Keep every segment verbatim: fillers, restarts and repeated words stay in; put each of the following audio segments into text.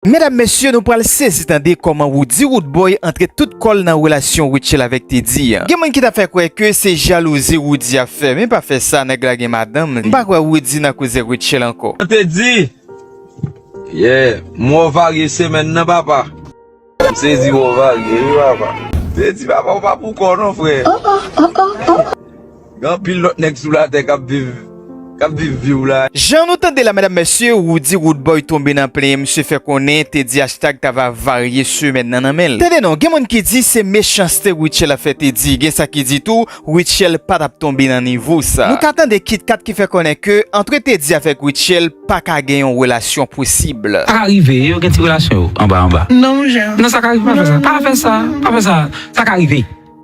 Medam, mesye, nou pral sezi tande kòman Roody Roodboy antre tout kò l nan relasyon Rutshelle avèk Teddy an. Gen moun ki ta fè kwè ke se jalouzi Roody ap fè, men pa fè sa, nèg la gen madanm li. M pa kwè Roody nan koze Rutshelle ankò. Teddy! Yeah, mò varye semèn nan, papa. M sezi, mò varye, wi, papa. Teddy, papa, ou pa pou kò non, frè. Gen anpil lòt nèg sou latè k ap viv, k ap viv vi w la. Jan nou tande la, medam, mesye, Roody Roodboy tonbe nan plenyen, misye fè konnen Teddy hashtag ta va varye semèn nan nan men l. Tande non, gen moun ki di se mechanste Rutshelle ap fè Teddy, gen sa ki di tou, Rutshelle pa t ap tonbe nan nivo sa. Nou ka tande Kit Kat ki fè konnen ke antre Teddy avèk Rutshelle pa ka gen yon relasyon posib. Sa ka rive, yo gen ti relasyon yo, anba, anba. Non, monchè. Non, sa ka rive, pa fè sa. Pa fè sa. Pa fè sa. Sa ka rive.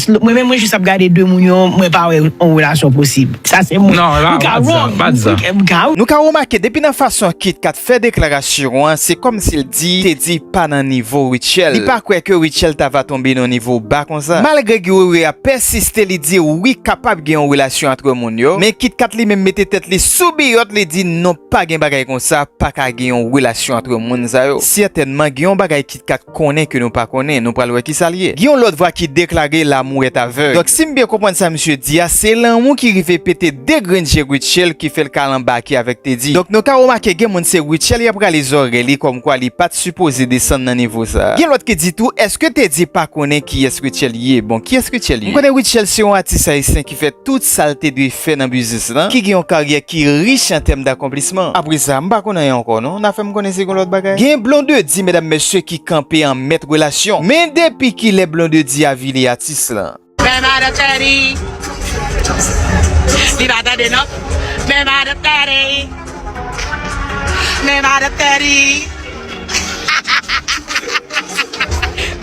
Mwen menm, mwen jis ap gade de moun yo, mwen pa wè yon relasyon posib. Sa se mwen. Non, pa, pa di sa, pa di sa. Nou ka remake, depi nan fason Kit Kat fè deklarasyon an, se kòmsi l di Teddy pa nan nivo Rutshelle. Li pa kwè ke Rutshelle ta va tonbe nan nivo ba konsa. Malgre Guy Wewe ap pèsiste, li di wi, kapab gen yon relasyon antre moun yo, men Kit Kat li menm mete tèt li sou biyòt, li di non, pa gen bagay konsa, pa ka gen yon relasyon antre moun sa yo. Sètènman, gen yon bagay Kit Kat konnen ke nou pa konnen, nou pral wè kisa l ye. Gen yon lòt vwa ki deklare l'amour est aveugle. Donk, si m byen konprann sa misye di a, se lanmou ki rive pete de grenn je Rutshelle ki fè l ka al anbake avèk Teddy. Donk, nou ka remake gen moun se Rutshelle y ap rale zòrèy li kòmkwa li pa t sipoze desann nan nivo sa. Gen lòt ki di tou, èske Teddy pa konnen kiyès Rutshelle ye? Bon, kiyès Rutshelle ye? M konnen Rutshelle se yon atis ayisyen ki fè tout sa l te dwe fè nan biznis lan, ki gen yon karyè ki rich an tèm dakonplisman. Apre sa, m pa konn anyen ankò non, n a fè m konnen se gen lòt bagay. Gen Blondedy, medam, mesye, ki kanpe an mèt relasyon. Men depi kilè Blondedy avili atis lan? Men madan Teddy. Li pa tande non. Men madan Teddy. Men madan Teddy.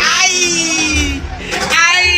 Ay! Ay!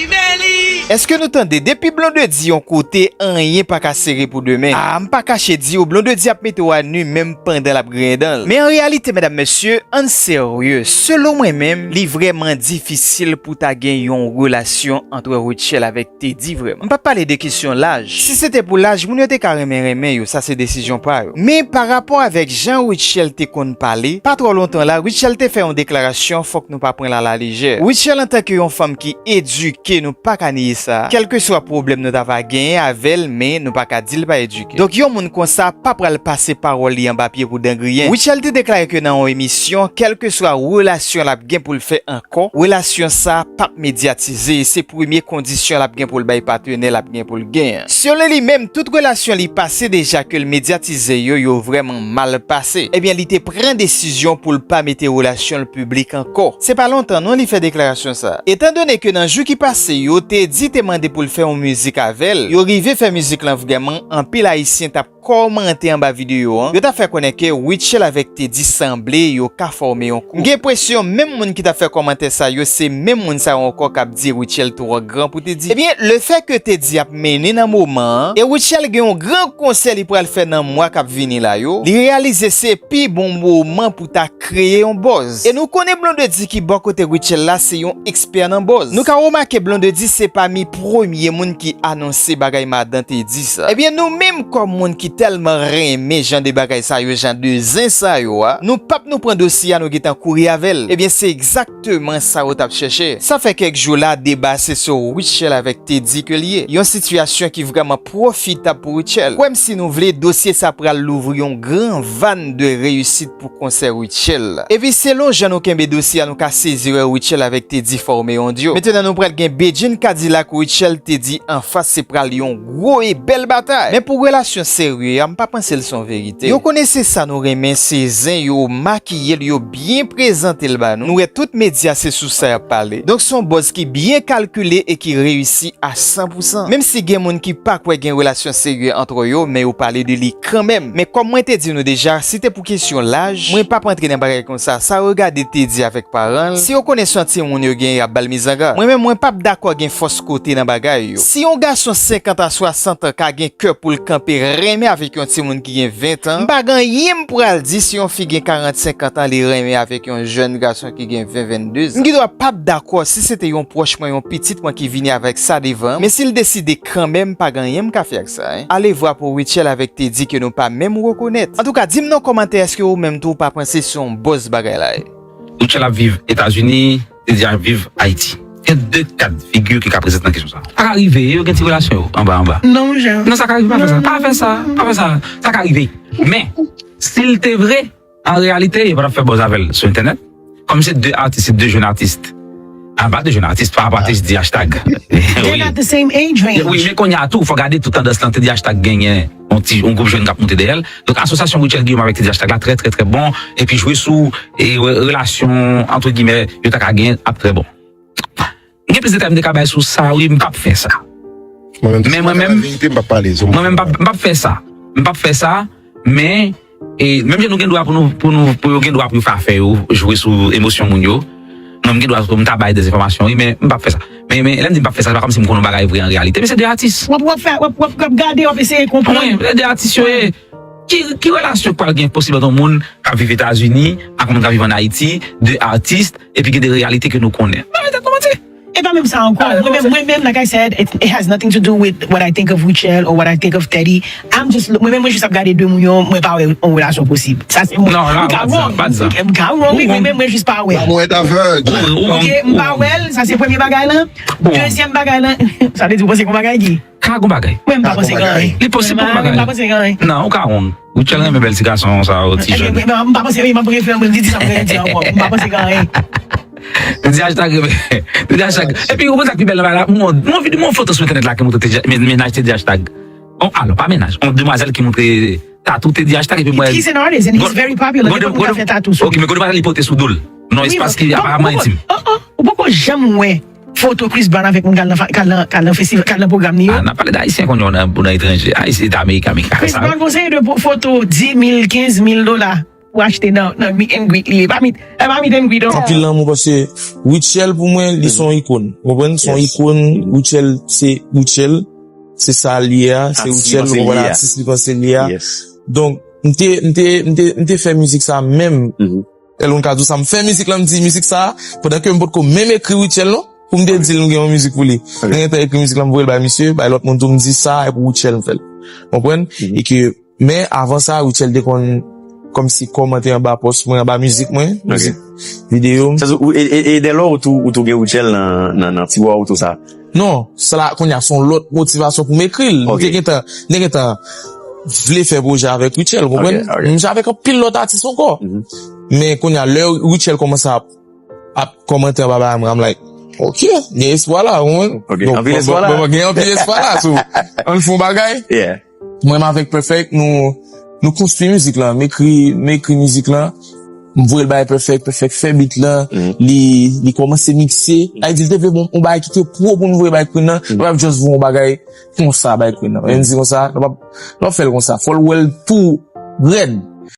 Men li! Èske nou tande? Depi Blondedy yon kote, anyen pa ka sere pou demen. A, m pa kache di w, Blondedy ap mete w a nu menm pandan l ap griyen dan l. Men an reyalite, medam, mesye, ann serye, selon mwen menm, li vrèman difisil pou ta gen yon relasyon ant Rutshelle avèk Teddy vrèman. M p ap pale de kesyon laj. Si se te pou laj, moun yo te ka renmen renmen yo, sa se desizyon pa yo. Men pa rapò avèk jan Rutshelle te konn pale, pa twò lontan la, Rutshelle te fè yon deklarasyon, fòk nou pa pran l alalejè. Rutshelle antanke yon fanm ki edike, nou pa ka niye sa. Kèlkeswa pwoblèm nou ta va genyen avè l, men nou pa ka di l pa edike. Donk yon moun konsa pa pral pase pawòl li anba pye pou dan griyen. Rutshelle te deklare ke nan yon emisyon, kèlkeswa relasyon l ap gen pou l fè ankò, relasyon sa p ap medyatize, e se premye kondisyon l ap gen pou l bay patnè l ap gen pou l gen an. Selon li menm, tout relasyon li pase deja ke l medyatize yo, yo vrèman mal pase. Ebyen, li te pran desizyon pou l pa mete relasyon l piblik ankò. Se pa lontan non li fè deklarasyon sa. Etandone ke nan jou ki pase yo, Teddy te mande pou l fè yon mizik avè l, yo rive fè mizik lan vrèman, anpil Ayisyen t ap kòmante anba videyo an, yo t ap fè konnen ke Rutshelle avèk Teddy sanble yo ka fòme yon koup. M gen enpresyon menm moun ki t ap fè kòmantè sa yo, se menm moun sa yo ankò k ap di Rutshelle twò gran pou Teddy. Ebyen, lefètke Teddy ap mennen nan moman an, e Rutshelle gen yon gran konsè li pral fè nan mwa k ap vini la yo, li reyalize se pi bon moman pou ta kreye yon buzz. E nou konnen Blondedy ki bò kote Rutshelle la se yon ekspè nan buzz. Nou ka remake Blondedy se pami premye moun ki anonse bagay madan Teddy sa. Ebyen, nou menm kòm moun ki tèlman renmen jan de bagay sa yo, jan de zen sa yo a, nou p ap nou pran dosye a, nou gentan kouri avè l. Ebyen, se egzakteman sa yo t ap chèche. Sa fè kèk jou la, deba se sou Rutshelle avèk Teddy ke l ye. Yon sitiyasyon ki vrèman pwofitab pou Rutshelle. Kwè m si nou vle, dosye sa pral louvri yon gran vàn de reyisit pou konsè Rutshelle. Epi selon jan nou kenbe dosye a, nou ka sezi wè Rutshelle avèk Teddy fòme yon dyo. Mentnan nou pral gen Bedjine Kadilak, Rutshelle, Teddy anfas, se pral yon gwo e bèl batay. Men pou relasyon serye a, m pa panse l se yon verite. Yo konnen se sa nou renmen, se zen, yo makiye l, yo byen prezante l ba nou. Nou wè tout medya se sou sa y ap pale. Donk se yon buzz ki byen kalkile e ki reyisi a san pou san. Menm si gen moun ki pa kwè gen relasyon serye ant yo, men yo pale de li kanmenm. Men kòm mwen te di nou deja, si te pou kesyon laj, mwen p ap antre nan bagay konsa. Sa regade Teddy avèk paran l. Si yo konnen se yon timoun yo gen, y ap ba l mizangra. Mwen menm, mwen p ap dakò gen fòs kote nan bagay yo. Si yon gason senkant a swasant an ka gen kè pou l kanpe renmen avèk yon timoun ki gen ven tan. M pa gen anyen m pral di si yon fi gen karant, senkant an, li renmen avèk yon jèn gason ki gen ven, venndez an. M gendwa p ap dakò si se te yon pwòch mwen, yon pitit mwen ki vini avèk sa devan, men si l deside kanmenm, pa gen anyen m ka fè ak sa, en. Alevwa pou Rutshelle avèk Teddy ke nou pa menm rekonèt. Antouka, di m nan kòmantè, èske ou menm tou ou pa panse se yon bòs bagay la ye? Rutshelle ap viv Etazini, Teddy ap viv Ayiti. Gen de ka de figi ki ka prezante nan kesyon sa. Sa ka rive, yo gen ti relasyon yo, anba, anba. Non, monchè. Non, sa ka rive, pa fè sa. Pa fè sa, pa fè sa. Sa ka rive. Men, si l te vre, an reyalite, yo pa t ap fè buzz avè l sou entènèt. Kòm se de atis, se de jèn atis. Ah, pa de jèn atis, pa rapò a Teddy Hashtag. They're not the same age range. Wi, men kounye a tou, fò gade tout tandans lan, Teddy Hashtag genyen yon ti, yon gwoup jèn k ap monte dèyè l. Donk, asosyasyon Rutshelle Guillaume avèk Teddy Hashtag la trè, trè, trè bon. Epi jwe sou e, re- relasyon, antre gimè, yo ta ka gen ap trè bon. Gen plis detay m te ka bay sou sa, wi, m p ap fè sa. Men mwen menm, verite, m p ap pale. Mwen menm, m p ap fè sa. M p ap fè sa, men e, menm jan nou gen dwa pou nou, pou nou, pou yo gen dwa pou yo fè afè yo, jwe sou emosyon moun yo. Mwen, m gen dwa pou m ta bay dezenfòmasyon, wi, men m p ap fè sa. Men, men lè m di m p ap fè sa, se pa kòmsi m konn yon bagay vre an reyalite, men se de atis. W ap, w ap fè, w ap, w ap, w ap gade, w ap eseye konprann. Wi, se de atis yo ye. Ki, ki relasyon k pral gen posib ant yon moun k ap viv Etazini ak yon moun k ap viv ann Ayiti, de atis, epi gen de reyalite ke nou konnen? Ba mwen tèt nou manti. E pa menm sa ankò. Mwen menm, mwen menm, like I said, it, it has nothing to do with what I think of Rutshelle or what I think of Teddy. I'm just, mwen menm, mwen jis ap gade de moun yo, mwen pa wè yon relasyon posib. Sa se mwen. Non, non, m ka wrong. M ka wrong, wi, men mwen jis pa wè. Mwen ta fè. Ok, m pa wè l, sa se premye bagay lan. Dezyèm bagay lan, sa vle di w panse gon bagay ki? Ka gon bagay. Mwen m pa panse gen anyen. Li posib pou gon bagay. Mwen m pa panse gen anyen. Non, ou ka wrong. Rutshelle renmen bèl ti gason sa yo, ti jèn. M pa panse, wi, m ap refè, mwen di, di sa mwen di ankò. M pa panse gen anyen. Teddy Hashtag renmen. Teddy Hashtag. Epi ou konn sa k pi bèl nan bagay la? Mwen, mwen vin mwen foto sou entènèt la ki montre Teddy, men- mennaj Teddy Hashtag. On, alò, pa mennaj, on demwazèl ki montre tatou Teddy Hashtag epi mwen. He's an artist and he's very popular. Gen moun ka fè tatou sou. Ok, men gwo demwazèl li pote sou do l. Non, espas ki aparamman entim. Ou poko janm wè foto Chris Brown avèk moun k al nan, k al nan, k al nan festival, k al nan pwogram li yo. Ah, n ap pale de ayisyen kounye a nan, nan etranje. Ayisyen, se ameriken, ameriken. Chris Brown gon seri de foto dis mil, kenz mil dola pou achte nan, nan meet and greet li. E pa meet, e pa meet and greet, non. Anpil lanmou paske Rutshelle pou mwen, li se yon ikòn. Ou konprann? Se yon ikòn. Rutshelle, se Rutshelle. Se sa li ye a. Se Rutshelle, ou konprann, atis li panse li ye a. Donk, m te, m te, m te, m te fè mizik sa menm. Tèl moun ka di w sa, m fè mizik lan, m di mizik sa, pandan ke m potko menm ekri Rutshelle non, pou m te di l m gen yon mizik pou li. Mwen gentan ekri mizik lan, m voye l bay misye, bay lòt moun tou, m di sa e pou Rutshelle m fè l. Konprann? E ke, men avan sa, Rutshelle te konn kòmsi kòmante anba pòs mwen, anba mizik mwen, mizik videyo m. E, e, e dèlò ou tou, ou tou gen Rutshelle nan, nan, nan tiwa ou tou sa? Non, sa la kounye a se yon lòt motivasyon pou m ekri l. M te gentan, m te gentan vle fè pwojè avèk Rutshelle, ou konprann? M jwe avèk anpil lòt atis ankò. Men kounye a, lè Rutshelle kòmanse ap, ap kòmante anba bagay mwen, I'm like, ok, gen espwa la, ou konprann? Gen anpil espwa la, so, ann fè yon bagay. Mwen menm avèk Perfect, nou, nou konstwi mizik lan. M ekri, m ekri mizik lan. M voye l bay Perfect, Perfect fè beat lan. Li, li kòmanse mikse. Sa vle di, li te vle bon, yon bagay ki te pwo pou nou voye bay Queen nan. Nou p ap just voye yon bagay konsa bay Queen nan. Men m di konsa, nou p ap, nou p ap fè l konsa. Fò l wè l tou rèd.